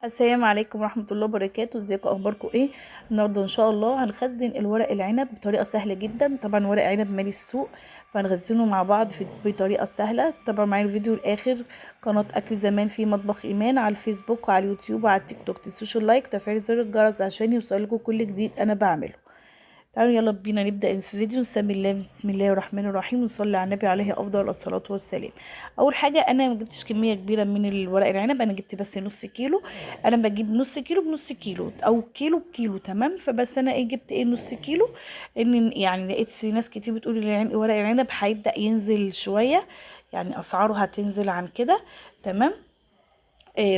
السلام عليكم ورحمة الله وبركاته. ازيكم، اخباركم ايه؟ النهارده ان شاء الله هنخزن الورق العنب بطريقة سهلة جدا. طبعا ورق عنب مالي السوق، فهنخزنه مع بعض بطريقة سهلة. طبعا معايا الفيديو الاخر، قناة اكل زمان في مطبخ ايمان على الفيسبوك وعلى اليوتيوب وعلى التيك توك. تنسوش ال like وتفعيل زر الجرس عشان يوصلكم كل جديد انا بعمله. تعالوا يلا بينا نبدأ الفيديو. نسمي الله، بسم الله الرحمن الرحيم، ونصلي على النبي عليه افضل الصلاة والسلام. اول حاجة، انا ما جبتش كمية كبيرة من الورق العنب، انا جبت بس نص كيلو. انا بجيب نص كيلو بنص كيلو او كيلو بكيلو، تمام؟ فبس انا ايه، جبت ايه، نص كيلو. ان يعني لقيت في ناس كتير بتقول ورق العنب هيبدأ ينزل شوية، يعني اسعاره هتنزل عن كده، تمام؟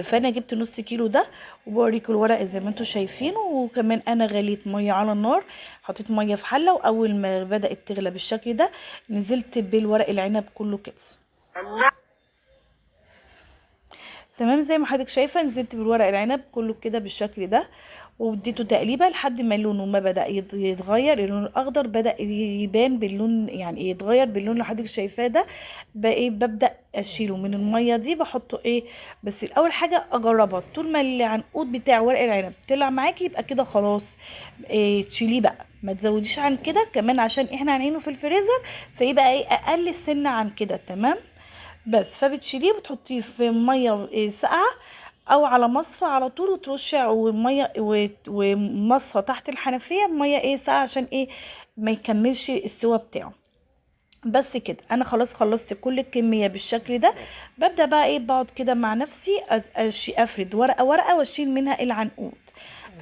فانا جبت نص كيلو ده، وبوريكم الورق زي ما انتم شايفين. وكمان انا غليت مية على النار، حطيت مية في حله، واول ما بدات تغلى بالشكل ده نزلت بالورق العنب كله كده، تمام؟ زي ما حضرتك شايفه نزلت بالورق العنب كله كده بالشكل ده، واديته تقليبه لحد ما لونه ما بدا يتغير، اللون الاخضر بدا يبان باللون، يعني يتغير باللون اللي حضرتك شايفاه ده. بقى ايه، ببدا اشيله من المية دي، بحطه ايه، بس الاول حاجة اجربها. طول ما العنقود بتاع ورق العنب طلع معاكي يبقى كده خلاص، إيه، تشيليه بقى، ما تزوديش عن كده كمان عشان احنا هنعينه في الفريزر، فيبقى ايه، اقل سنة عن كده، تمام؟ بس فبتشيليه وتحطيه في مية إيه ساقعه او على مصفى على طول، وترشي ومية ومصفى تحت الحنفية مية ايه ساقعه عشان ايه، ما يكملش السوا بتاعه. بس كده انا خلاص خلصت كل الكمية بالشكل ده. ببدا بقى ايه، بقعد كده مع نفسي افرد ورقة ورقة واشيل منها العنقود.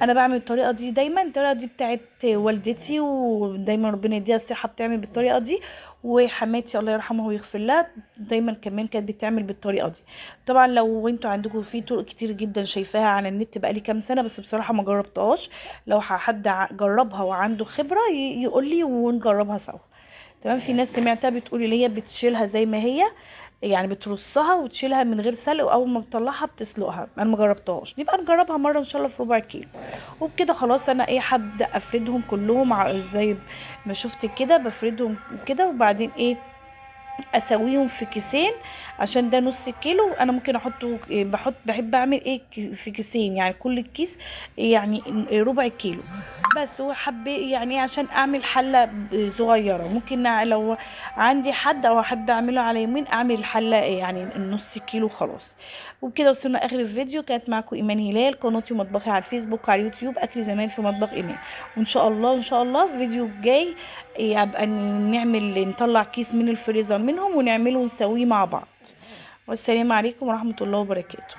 انا بعمل الطريقة دي دايما، الطريقة دي بتاعت والدتي، ودايما ربنا يديها الصحة بتعمل بالطريقة دي، وحماتي الله يرحمها ويغفر لها دايما كمان كانت بتعمل بالطريقة دي. طبعا لو انتوا عندكم في طرق كتير جدا شايفاها على النت بقالي كام سنة، بس بصراحة ما جربتهاش. لو حد جربها وعنده خبره يقول لي ونجربها سوا، تمام؟ في ناس سمعتها بتقول اللي هي بتشيلها زي ما هي، يعني بترصها وتشيلها من غير سلق، واول ما بتطلعها بتسلقها. انا ما جربتهاش، نبقى نجربها مرة ان شاء الله في ربع كيلو. وبكده خلاص انا ايه، هبدا افردهم كلهم زي ما شفت كده، بفردهم كده، وبعدين ايه، اسويهم في كيسين عشان ده نص كيلو. انا ممكن احطه إيه، بحب اعمل ايه في كيسين، يعني كل كيس يعني ربع كيلو بس. وحب يعني عشان اعمل حله صغيرة، ممكن لو عندي حد او احب اعمله على يومين اعمل حله يعني النص كيلو خلاص. وبكده وصلنا اخر الفيديو. كانت معاكم ايمان هلال، قناتي ومطبخي على الفيسبوك وعلى اليوتيوب اكل زمان في مطبخ ايمان. وان شاء الله ان شاء الله في فيديو الجاي ابقى نطلع كيس من الفريزر منهم ونعمله ونسويه مع بعض. والسلام عليكم ورحمة الله وبركاته.